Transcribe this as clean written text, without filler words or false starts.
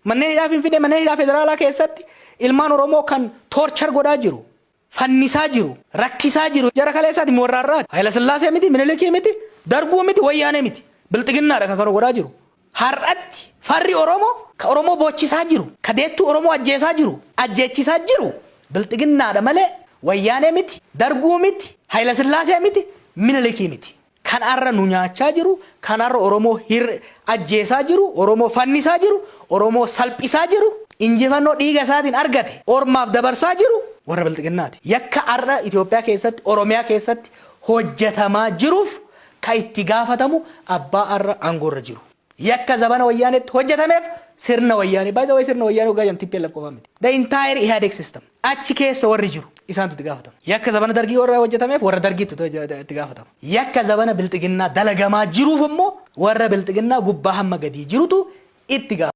Manneen hidhaa Finfinnee, manneen hidhaa federaalaa keessatti ilmaan Oromoo kan torture godhaa jiru, fannisaa jiru, rakkisaa jiru jara kaleessaati warra har'aati. Hayila Sillaasee miti, Minilikii miti, Darguu miti, Wayyaanee miti. Bilxiginnaadha kan kana godhaa jiru. Har'atti farri Oromoo ka Oromoo boochisaa jiru, ka deettuu Oromoo ajjeesaa jiru, ajjeechisaa jiru Bilxiginnaadha malee Wayyaanee miti, Darguu miti, Hayila Sillaasee miti, Minilikii miti. Kan har'a nu nyaachaa jiru, kan har'a Oromoo ajjeesaa jiru, Oromoo fannisaa jiru, Oromoo salphisaa jiru, injifannoo dhiiga isaatiin argate ormaaf dabarsaa jiru warra Bilxiginnaati. Yakka har'a Itoophiyaa keessatti, Oromiyaa keessatti hojjetamaa jiruuf ka itti gaafatamu abbaa har'a aangoorra jiru. Yakka zabana Wayyaaneetti hojjetameef sirna Wayyaanee. By the way, sirna Wayyaanee waggaa jedhamu TPLF qofaa miti. The entire Ihadeg system. Achi keessa warri jiru isaantu itti gaafatama. Yakka zabana Dargii warra hojjetameef warra Dargiitu itti gaafatama. Yakka zabana Bilxiginnaa dalagamaa jiruuf immoo warra Bilxiginnaa gubbaa hamma gadii jirutu itti gaafatama.